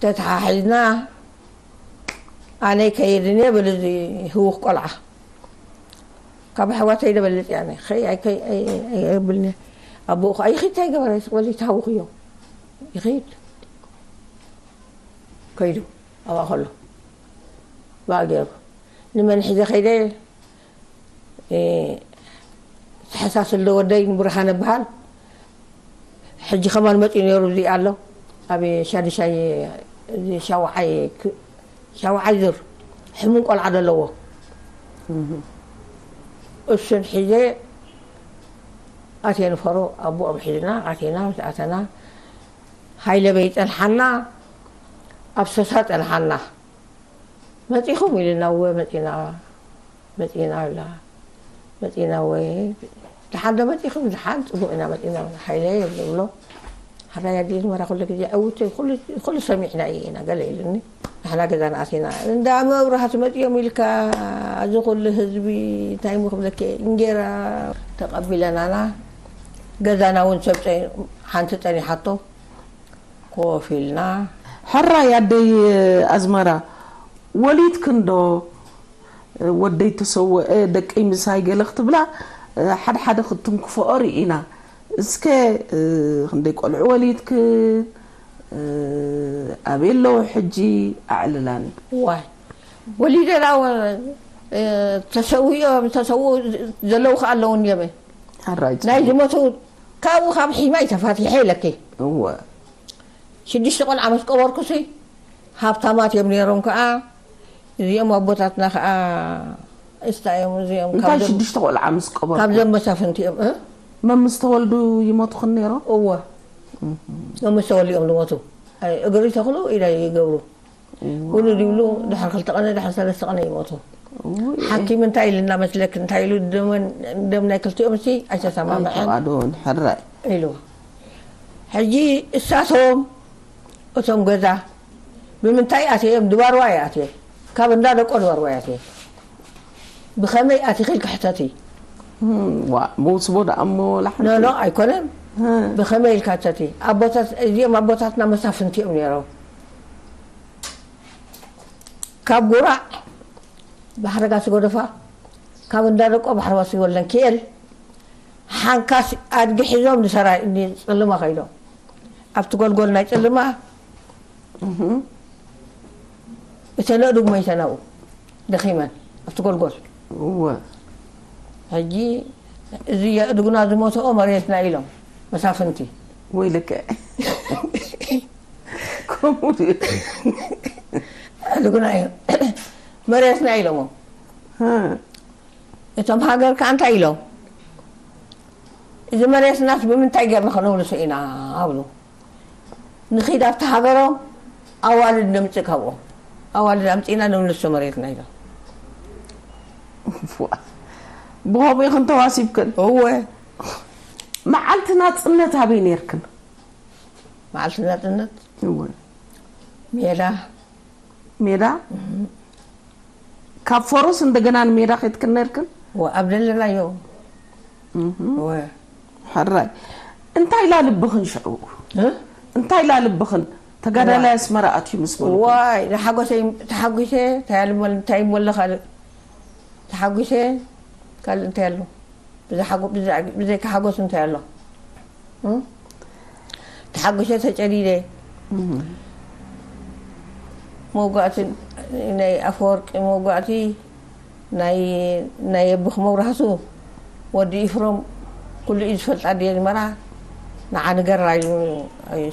ተተሓሒዝና ኣነ ይከይድን እየ በል እዚ ህውኽ ቆልዓ ካብ ኣሕዋተይ ደበልጽ እያ ኣነ ኸይ ኣይከይ ኣይብልን እየ ኣቦኡ ከዓ ይኺድ እንታይ ገበረ ስቅበል ይትሃውኽዮ ይኺድ ከይዱ ኣብኣ ከሎ ብኣ ገይሩ ንመን ሒዘ ከይደ ተሓሳስል ዶ ወደይ ንብርሃነ በሃል ሕጂ ከማን መፂኡ ነይሩ እዚ ኣሎ ኣብ ሻድሻይ ሻውዓይ ሻውዓይ ዙር ሕሙም ቆልዓ ዘለዎ እሱን ሒዘ ኣትየ ንፈሮ ኣቦኦም ሒዝና ኣቴና ምስ ኣተና ሃይለ በይ ፀንሓና ኣብ ሰሳ ፀንሓና መፂኹም ኢልና እወ መፂና መፂና ኢላ መፂና እወ ደሓን ዶ መፂኹም ደሓን ፅቡቅ ኢና መፂና ሓይለ ዝብሎ ሓራይ ኣዲኡ ዝመራ ኩሉ ግዜ ዕውት ኩሉ ሰሚዕና ኢና ገለ ኢሉኒ ንሕና ገዛና ኣቲና እንዳ መብራህቲ መፂኦም ኢልካ እዚ ኩሉ ህዝቢ እንታይ ሞ ክብለኪ እንጌራ ተቐቢለናና ገዛና እውን ሰብ ሓንቲ ፀኒሓቶ ኮፍ ኢልና። ሕራይ ኣደይ ኣዝመራ ወሊድክን ዶ ወደይ ተሰወአ ደቀይ ምሳይ ገለ ክትብላ ሓደ ሓደ ክትትንክፍኦ ርኢና እስከ ክንደይ ቆልዑ ወሊድክን ኣበይ ኣለዉ ሕጂ ኣዕልላኒ። ዋይ ወሊደ ዳ ተሰዊኦም ተሰውኡ ዘለዉ ከ ኣለዉኒ እዮመ ሕራይ ናይ ዝመቱ ካብኡ ካብ ሒማ እዩ ተፋቲሐ ኢለኪ እወ ሽዱሽተ ቆልዓ ምስ ቀበርኩሲ ሃብታማት እዮም ነይሮም ከዓ እዚኦም ኣቦታትና ከዓ እስታ እዮም እዚኦም እንታይ ካብዞም- ሽዱሽተ ቆልዓ ምስ ቀበርኩ ካብዞም መሳፍንቲ እዮም እ? መምስ ተወልዱ ይሞቱኽን ነይሮም እወ መምስ ተወልኦም ዝሞቱ ኣይ፣ እግሪ ተኽሉ ኢዳ ይገብሩ ውሉድ ይብሉ ድሕሪ ክልተ ቀነ ድሕሪ ሰለስተ ቀነ ይሞቱ ሓኪም እንታይ ኢልና መስለክ እንታይ ኢሉ ደመን ደም ናይ ክልቲኦም ሲ ኣይተሰማምዐን ኣይተባዶን ሕራይ ኢሉ ሕጂ እሳቶም እቶም ገዛ ብምንታይ ኣትየ እዮም ድባርዋ እየ ኣትየ ካብ እንዳ ደቆ ድባርዋ እየ ኣትየ ብኸመይ ኣቲኺ ኢልካ ሕተቲ ዋ መውስቦ ደኣ እሞ ላሕንቲ ኖ ኖ ኣይኮነን ብኸመይ ኢልካ ሕተቲ ኣቦታት እዚኦም ኣቦታትና መሳፍንቲ እዮም ነይሮም ካብ ጉራዕ ባሕረጋ ስጎደፋ ካብ እንዳ ደቆ ባሕረዋ ሲወለን ክኤል ሓንካስ ኣድጊ ሒዞም ንሰራይ ንጽልማ ከይዶም ኣብቲ ጎልጎል ናይ ጽልማ እተን ኣእዱግ መይተን ኣብኡ ደኺመን ኣብቲ ጎልጎል። እወ ሕጂ እዚ የእዱግና ዝሞተኦ መሬትና ኢሎም መሳፍንቲ። ወይለከ ከምኡ ድዩ? ኣእዱግና እዮም መሬትና ኢሎሞ። እ፣ እቶም ሃገር ከኣ እንታይ ኢሎም? እዚ መሬትናስ ብምንታይ ጌርና ከነውልሶ ኢና ኣብሉ። ንኺድ ኣብቲ ሃገሮም ኣዋልድ ነምጽእ ካብኦም። ኣዋልድ ኣምጺእና ነውልሶ መሬትና ኢሎም። ዋ፣ ብኸምኡ ኢኽን ተዋሲብክን? እወ መዓልቲ ናጽነት ኣበይ ነይርክን? መዓልቲ ናጽነት እወ ሜዳ ሜዳ ካብ ፈረስ እንደገና ንሜዳ ከይትክን ነርክን? ወ- ኣብ ደለናዮ ወ- ሕራይ እንታይ ኢላ ልብኽን ሽዑ? እ? እንታይ ኢላ ልብኽን? ተጋዳላይ ኣስመራ ኣትዩ ምስ በሉ ዋይ ንሓጎሰይ ተሓጒሰ እንታይ ኣልመል- እንታይ ይሞለ ካልእ ተሓጒሰ ካልእ እንታይ ኣሎ ብዘሓጎ- ብዘ- ብዘይካ ሓጎስ እንታይ ኣሎ እ? ተሓጒሰ ተጨዲደ መውጋእቲ ናይ ኣፈወርቂ መውጋእቲ ናይ ናይ የብኽ መብራህቱ ወዲ ኢፍሮም ኩሉ እዩ ዝፈልጣ ድየ ዝመራ ንዓ ንገራ ኢሉ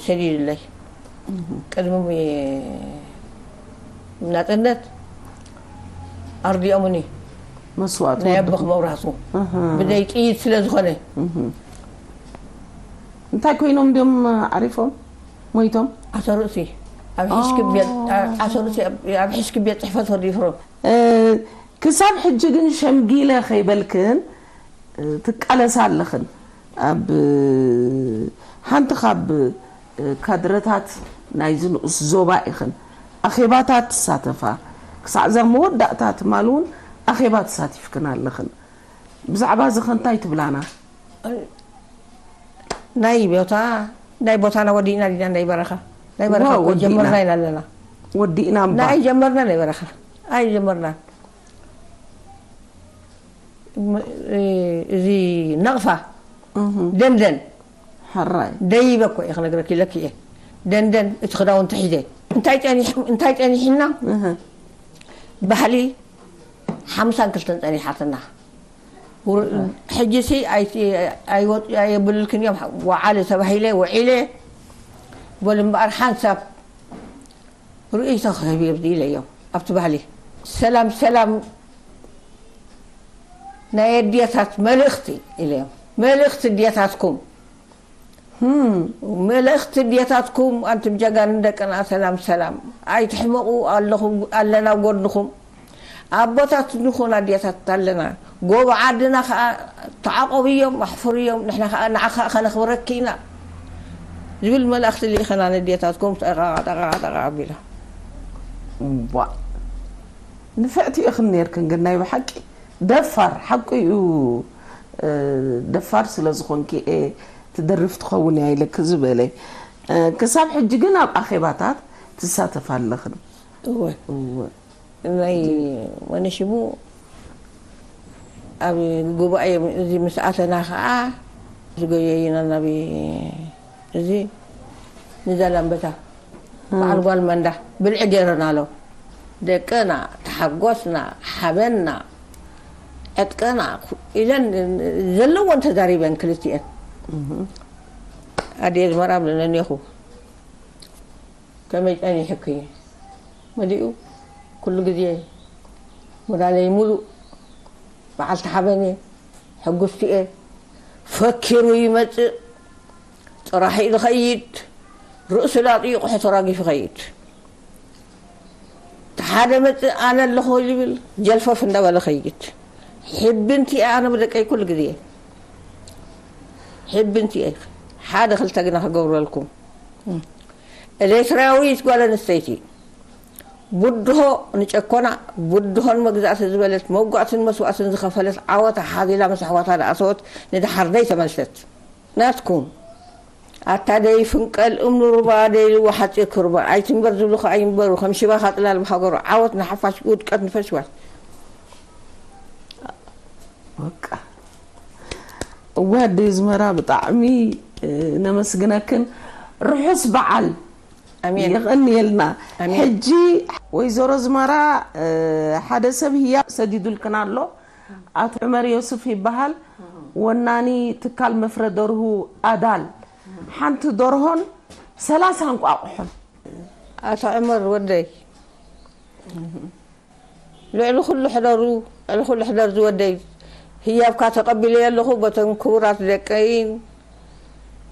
ሰዲዱለይ ቅድሚ ናፅነት ኣርዲኦምኒ መስዋእቲ ናይ ወዲ- ኣቦኽ መብራህቱ እህ። ብደይ ጥይት ስለ ዝኾነ እንታይ ኮይኖም ድዮም ዓሪፎም ሞይቶም? ዓሰርተ ኣብ ሕሽኪ ቤት ዓሰርተ ኣብ ሕሽኪ ቤት ፅሕፈት ወዲ ኢፍሮም እ፣ ክሳብ ሕጂ ግን ሸምጊለ ከይበልክን እ፣ ትቃለሳ ኣለኽን ኣብ እ፣ ሓንቲ ካብ እ፣ ካድረታት ናይዚ ንኡስ ዞባ ኢኽን ኣኼባታት ትሳተፋ ክሳዕ እዛ መወዳእታ ትማል እውን ኣኼባ ተሳቲፍክን ኣለኽን ብዛዕባ እዚ ኸ እንታይ ትብላና ናይ ቦታ ናይ ቦታና ወዲእና ዲና ናይ በረኻ ናይ በረኻ ዋው፣ እኮ ወዲእና። ጀመርና ኢና ኣለና ወዲእና እምባ ናይ ጀመርና ናይ በረኻ ኣይ ጀመርና ም- እ- እዚ ነቕፋ እህ፣ ደንደን ሕራይ ደይበ እኮ እየ ክነግረኪ ለኪ እየ ደንደን እቲ ክዳውንቲ ሒዘ እንታይ ጸኒሕ- እንታይ ጸኒሕና እህ፣ ባህሊ ሓምሳን ክልተን ጸኒሓትና ውር- ሕጂ ሲ ኣይ- ኣይወጥ- ኣየብልልክን እዮም ወዓለ ተባሂለ ውዒለ በሉ እምበኣር ሓንሳብ ርእይቶ ክህብ እየ ኢለ እዮም ኣብቲ ባህሊ ሰላም ሰላም ናይ ኣዴታት መልእኽቲ ኢለ እዮም መልእኽቲ ኣዴታትኩም ህም፣ መልእኽቲ ኣዴታትኩም ኣንቱም ጀጋኑ ደቅና ሰላም ሰላም ኣይትሕመቑ ኣለኹም ኣለና ጎድንኹም ኣቦታት ንኹን ኣዴታት ኣለና ጎቦ ዓድና ከዓ ተዓቆብዮም ኣሕፍርዮም ንሕና ከዓ ንዓኻ ከነኽብረኪ ኢና ዝብል መልእኽቲ ልኢኸና ነዴታትኩም ጠቃ ጠቃ ጠቃ ኣቢላ ዋ፣ ንፍዕቲ ኢኽን ነርክን ግን ናይ ብሓቂ ደፋር ሓቁ እዩ። እ፣ ደፋር ስለ ዝኾንኪ እየ ትደርፍ ትኸውን እያ ኢለኪ ዝበለ። እ፣ ክሳብ ሕጂ ግን ኣብ ኣኼባታት ትሳተፍ ኣለኽን? እወ እወ። ናይ ወነሽሙ ኣብ ጉባኤ እዚ ምስ ኣተና ከዓ ዝጎየይና ናብ እዚ ንዛላምበሳ በዓል ጓል መንዳ ብልዒ ገይረናሎ ደቅና ተሓጎስና ሓበንና ዕጥቀና ኢለን ዘለወን ተዛሪበን ክልቲኤን ኣዴ ዝመራ ብለነኒኹ ከመይ ጸኒሕኪ መሊኡ ኩሉ ግዜ ሞራለይ ሙሉእ በዓልቲ ሓበን እየ ሕጉስቲ እየ ፈኪሩ ይመጽእ ጥራሕ እዩ ዝኸይድ ርእሱ ላጥዩ ቁሑ ተራጊፉ ይኸይድ ሓደ መጽእ ኣነ ኣለኹ ይብል ጀልፈፍ እንዳበለ ኸይድ ሕብንቲ እየ ኣነ ብደቀይ ኩሉ ግዜ ሕብንቲ እየ ሓደ ክልተ ግና ክገብረልኩም ኤሌትራዊት ጓል ኣንስተይቲ ብድሆ ንጨኮና ብድሆን መግዛእቲ ዝበለት መጓእትን መስዋእትን ዝኸፈለት ዓወት ሓዚላ ምስ ኣሕዋታ ዝኣተወት ንድሓር ደይ ተመልሰት ናትኩም ኣታ ደይ ፍንቀል እምኒ ሩባ ደይ ልዋ ሓፂር ክርባ ኣይትንበር ዝብሉ ከዓ ይንበሩ ከም ሽባ ካፅላል ብሃገሩ ዓወት ንሓፋሽ ውድቀት ንፈሽዋሽ በቃ እወ ኣደይ ዝመራ ብጣዕሚ ነመስግነክን። ርሑስ በዓል። ኣሜን። የቐንየልና። ኣሜን። ሕጂ ወይዘሮ ዝመራ ሓደ ሰብ ህያብ ሰዲዱልክን ኣሎ። ኣቶ ዑመር ዮስፍ ይበሃል። ወናኒ ትካል መፍረ ደርሁ ኣዳል። ሓንቲ ደርሆን ሰላሳ እንቋቑሖን። ኣቶ ዑመር ወደይ፣ ልዕሊ ኩሉ ሕደሩ፣ ልዕሊ ኩሉ ሕደር ዝወደይ፣ ህያብካ ተቐቢለዮ ኣለኹ በቶም ክቡራት ደቀይን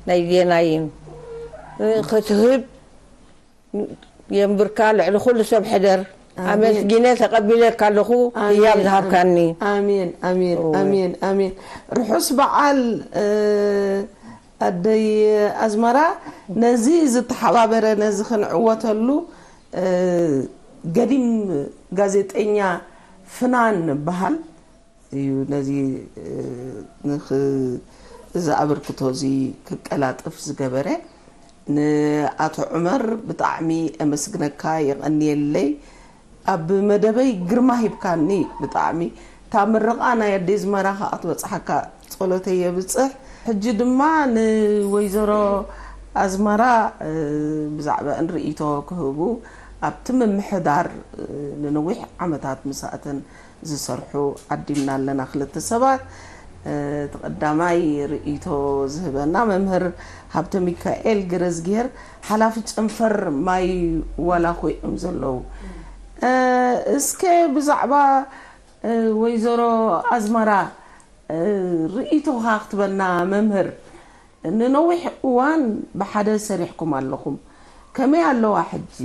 ናይ ዜናይን ክትህብ የንብርካ። ልዕሊ ኩሉ ሰብ ሕደር። ኣሜን። ኣመስጊነ ተቐቢለካ ኣለኹ። ኣሜን። ህያብ ዝሃብካኒ። ኣሜን ኣሜን እወ። ኣሜን ኣሜን። ርሑስ በዓል። ኣደይ ኣዝመራ፣ ነዚ ዝተሓባበረ፣ ነዚ ክንዕወተሉ ገዲም ጋዜጠኛ ፍናን በሃል እዩ ነዚ ንኽ- እዚ ኣበርክቶ እዚ ክቀላጥፍ ዝገበረ። ንኣቶ ዑመር ብጣዕሚ ኣመስግነካ፣ የቐንየለይ። ኣብ መደበይ ግርማ ሂብካኒ ብጣዕሚ። እታ ምርቓ ናይ ኣደይ ዝመራ ከዓ ክትበፅሓካ ፀሎተይ የብፅሕ። ሕጂ ድማ ንወይዘሮ ኣዝመራ ብዛዕባእን ርእይቶ ክህቡ ኣብቲ ምምሕዳር ንነዊሕ ዓመታት ምስኣተን ዝሰርሑ ዓዲምና ኣለና ክልተ ሰባት። እቲ ቀዳማይ ርእይቶ ዝህበና መምህር ሃብተሚካኤል ገረዝግሄር ሓላፊ ጨንፈር ማይ ዋላኮ እዮም ዘለዉ። እስከ ብዛዕባ ወይዘሮ ኣዝመራ ርእይቶኻ ክትበና መምህር። ንነዊሕ እዋን ብሓደ ሰሪሕኩም ኣለኹም። ከመይ ኣለዋ ሕጂ?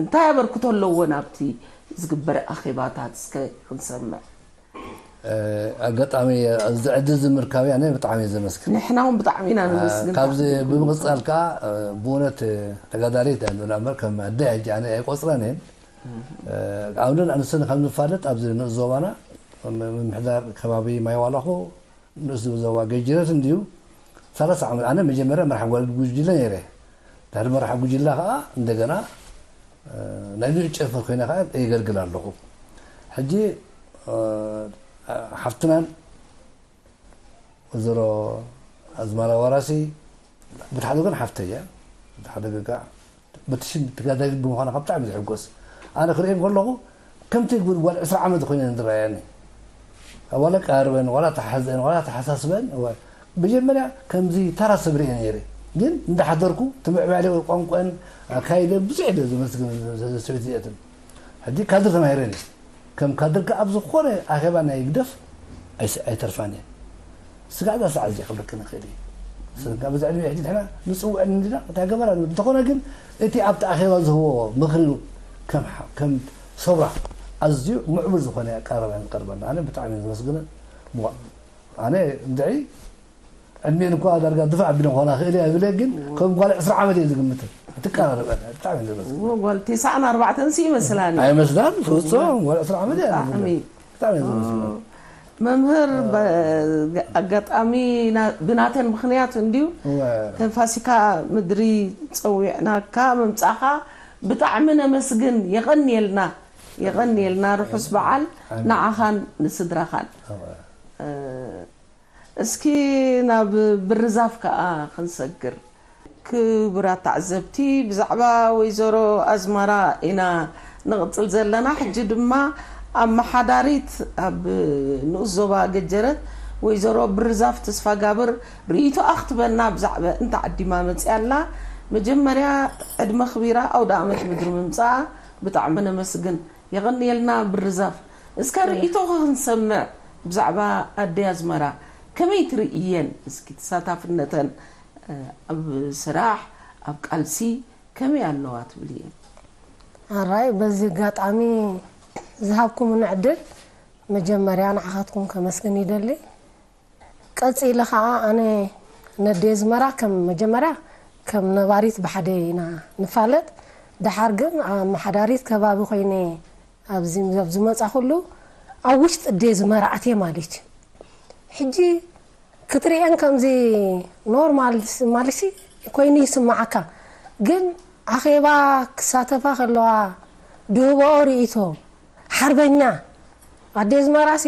እንታይ ኣበርክቶ ኣለዎ ናብቲ ዝግበር ኣኼባታት እስከ ክንሰምዕ። ኣጋጣሚ እዚ ዕድል ዝምርካብ ኣነ ብጣዕሚ እየ ዘመስግን። ንሕና እውን ብጣዕሚ ኢና ነመስግን። ካብዚ ብምቕፃል ከዓ ብእውነት ተጋዳሊት እያ ንብላ እምበር ከም ኣደ ሕጂ ኣነ ኣይቆፅረን እየን። ኣብንን ኣንስትን ከም ንፋለጥ ኣብዚ ንኡስ ዞባና ምምሕዳር ከባቢ ማይ ዋላኮ ንኡስ ዞባ ገጅረት እንድዩ ሰላሳ ዓመት ኣነ መጀመርያ መራሕ ጓል ጉጅለ ነይረ። ድሕሪ መራሕ ጉጅለ ከዓ እንደገና ናይ ንኡስ ጨንፈር ኮይነ ከዓ የገልግል ኣለኹ። ሕጂ ሓፍትናን ወይዘሮ ኣዝመራ ዋራሲ ብቲ ሓደ ወገን ሓፍተይ እያ፣ ብቲ ሓደ ገጋ በቲ ሽም ተጋዳሊት ብምዃና ካብ ብጣዕሚ ዝሕጎስ። ኣነ ክርእየን ከለኹ ከምቲ ጓል ዕስራ ዓመት ኮይነን ዝረኣያኒ። ዋላ ቀርበን ዋላ ተሓዘን ዋላ ተሓሳስበን እወ፣ መጀመርያ ከምዚ ተራ ሰብ ርእየ ነይረ። ግን እንዳሓደርኩ እቲ ምዕባለ ወይ ቋንቋን ኣካይደን ብዙሕ ኢለ ዘመስግን ሰበይቲ እዚኣተን። ሕጂ ካድር ተማሂረን እየ። ከም ካድር ከኣ ኣብ ዝኾነ ኣኼባ ናይ ህግደፍ ኣይስ- ኣይተርፋን እየን። ስጋዕ እዛ ሰዓት እዚኣ ክብለክን እኽእል እየ። ስለዚ በዚ ዕድመ ሕጂ ንሕና ንጽውዐን እንዲና እታ ገበራ ንብል። እንተኾነ ግን እቲ ኣብቲ ኣኼባ ዝህቦ ምኽሪ ከም ሓ- ከም ሰውራ ኣዝዩ ምዕቡል ዝኾነ ኣቀራርባ እየን ዝቐርበልና። ኣነ ብጣዕሚ እየ ዘመስግነን። ምዋ- ኣነ እንድዒ ዕድሜን እኳ ዳርጋ ድፋዕ ኣቢለ ክኾና ክእል እየ ኣይብለ፣ ግን ከም ጓል ዕስራ ዓመት እየ ዝግምተን። ትቀራረበ ብጣዕሚ እየ ዘመስግን። እዎ፣ ጓል ተስዓን ኣርባዕተን ሲ ይመስላኒ። ኣይመስላን ፍጹም ጓል ዕስራ ዓመት እየ ብጣዕሚ። ብጣዕሚ እየ ዘመስግን። መምህር በ- ኣጋጣሚ ና- ብናተን ምኽንያት እንድዩ እወ። ፋሲካ ምድሪ ጸዊዕናካ ምምጻኻ ብጣዕሚ ነመስግን። የቐንየልና፣ የቐንየልና። ርሑስ በዓል ኣሜን። ንዓኻን ንስድራኻን። እወ። እስኪ ናብ ብርዛፍ ከኣ ክንሰግር። ክቡራት ተዓዘብቲ፣ ብዛዕባ ወይዘሮ ኣዝመራ ኢና ንቕጽል ዘለና። ሕጂ ድማ ኣመሓዳሪት ኣብ ንኡስ ዞባ ገጀረት ወይዘሮ ብርዛፍ ተስፋጋብር ርእይቶኣ ክትበና ብዛዕባ እንተ ዓዲማ መጺኣ ኣላ። መጀመርያ ዕድመ ክቢራ ኣውደ ኣመት ምድሪ ምምጻኣ ብጣዕሚ ነመስግን። የቐንየልና ብርዛፍ። እስከ ርእይቶኺ ክንሰምዕ ብዛዕባ ኣደይ ኣዝመራ ከመይ ትርእየን? እስኪ ተሳታፍነተን ኣብ ስራሕ፣ ኣብ ቃልሲ ከመይ ኣለዋ ትብልየን? ኣራይ በዚ ኣጋጣሚ ዝሃብኩምኒ ዕድል መጀመርያ ንዓኻትኩም ከመስግን ይደሊ። ቀጺለ ኸዓ ኣነ ነዴ ኣዝመራ ከም መጀመርያ ከም ነባሪት ብሓደ ኢና ንፋለጥ። ደሓር ግን ኣመሓዳሪት ከባቢ ኮይነ ኣብዚ ኣብ ዝመጻኹሉ ኣብ ውሽጢ ኣዴ ኣዝመራ ኣትየ ማለት እዩ። ሕጂ ክትርእየን ከምዚ ኖርማል ማለት ኮይኑ ይስምዓካ። ግን ኣኼባ ክሳተፋ ከለዋ ድህበኦ ርእይቶ ሓርበኛ ኣዴ ኣዝመራሲ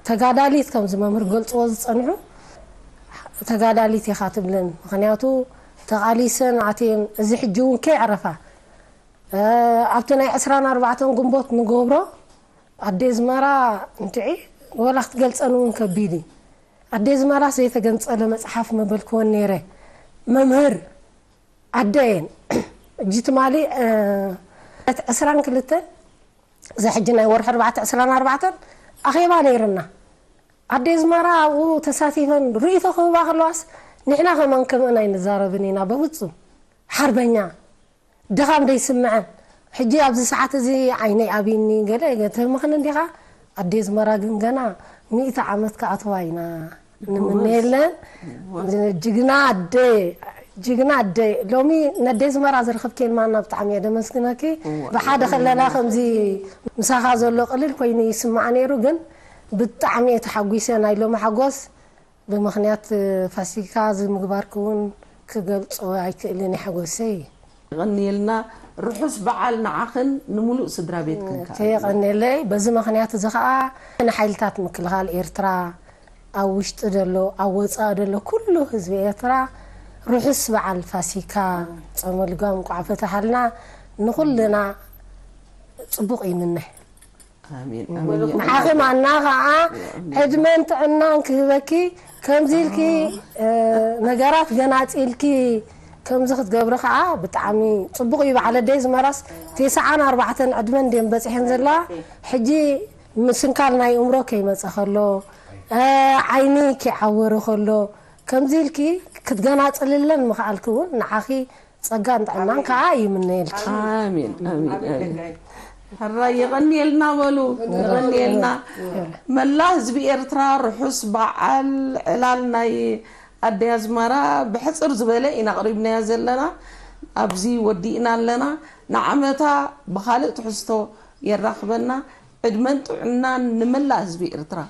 ተጋዳሊት ከምዚ መምህር ገልፅዎ ዝፀንሑ ተጋዳሊት ኢኻ ትብለን። ምክንያቱ ተቓሊሰን ኣትየን፣ እዚ ሕጂ እውን ከይዕረፋ ኣብቲ ናይ ዕስራን ኣርባዕተን ግንቦት ንገብሮ ኣዴ ዝመራ እንትዒ ወላ ክትገልፀን እውን ከቢድ እዩ። ኣዴ ዝመራስ ዘይተገንፀለ መፅሓፍ መበልክወን ነይረ። መምህር ኣደ እየን። እጂ ትማሊ ዕስራን ክልተን እዚ ሕጂ ናይ ወርሒ ኣርባዕተ ዕስራን ኣርባዕተን ኣኼባ ነይርና። ኣዴ ዝመራ ኣብኡ ተሳቲፈን ርእይቶ ክህባ ከለዋስ ንሕና ከማን ከምአን ኣይንዛረብን ኢና። በፍጹም ሓርበኛ ድኻም ደይስምዐን። ሕጂ ኣብዚ ሰዓት እዚ ዓይነይ ኣብይኒ ገለ ተምኽን እንዲኻ ኣዴ ዝመራ ግን ገና ሚእቲ ዓመት ክኣትዋ ኢና ንምነየለን። ጅግና ኣደ ጅግና ኣደ ሎሚ ነዴ ዝመራ ዝረኸብኬን ማና ብጣዕሚ እየ ደመስግነኪ። ብሓደ ከለና ከምዚ ምሳኻ ዘሎ ቅልል ኮይኑ ይስማዕ ነይሩ ግን ብጣዕሚ እየ ተሓጒሰ። ናይ ሎሚ ሓጎስ ብምኽንያት ፋሲካ እዚ ምግባርኪ እውን ክገልጾ ኣይክእልን እየ ሓጎሰይ። የቐንየልና። ርሑስ በዓል ንዓኽን ንምሉእ ስድራ ቤትክን ከኣ። ተየቐንየለይ። በዚ ምኽንያት እዚ ከኣ ንሓይልታት ምክልኻል ኤርትራ ኣብ ውሽጢ ደሎ ኣብ ወጻኢ ደሎ ኩሉ ህዝቢ ኤርትራ ርሑስ በዓል ፋሲካ ጾመ ልጓም እንቋዕ ፈታሓልና። ንኹልና ጽቡቕ ይምነ። ኣሜን ኣሜን። ንዓኺ ማና ከዓ ዕድመን ጥዕናን ክህበኪ ከምዚ ኢልኪ ነገራት ገናፂልኪ ከምዚ ክትገብሪ ከዓ ብጣዕሚ ፅቡቅ እዩ። በዓል ኣደይ ዝመራስ ቴስዓን ኣርባዕተን ዕድመን ድየን በፂሐን ዘለዋ። ሕጂ ምስንካል ናይ እምሮ ከይመፀ ከሎ ዓይኒ ከይዓወረ ከሎ ከምዚ ኢልኪ ክትገናፅልለን ምኽኣልኪ እውን ንዓኺ ጸጋን ጥዕናን ከዓ ይምነየልኪ። ኣሜን ኣሜን ኣሜን። ሕራይ የቐንየልና በሉ የቐንየልና። መላ ህዝቢ ኤርትራ ርሑስ በዓል ዕላል ናይ ኣደይ ኣዝመራ ብሕጽር ዝበለ ኢና ኣቕሪብናዮ ዘለና። ኣብዚ ወዲእና ኣለና። ንዓመታ ብኻልእ ትሕዝቶ የራኽበና። ዕድመን ጥዕናን ንመላ ህዝቢ ኤርትራ።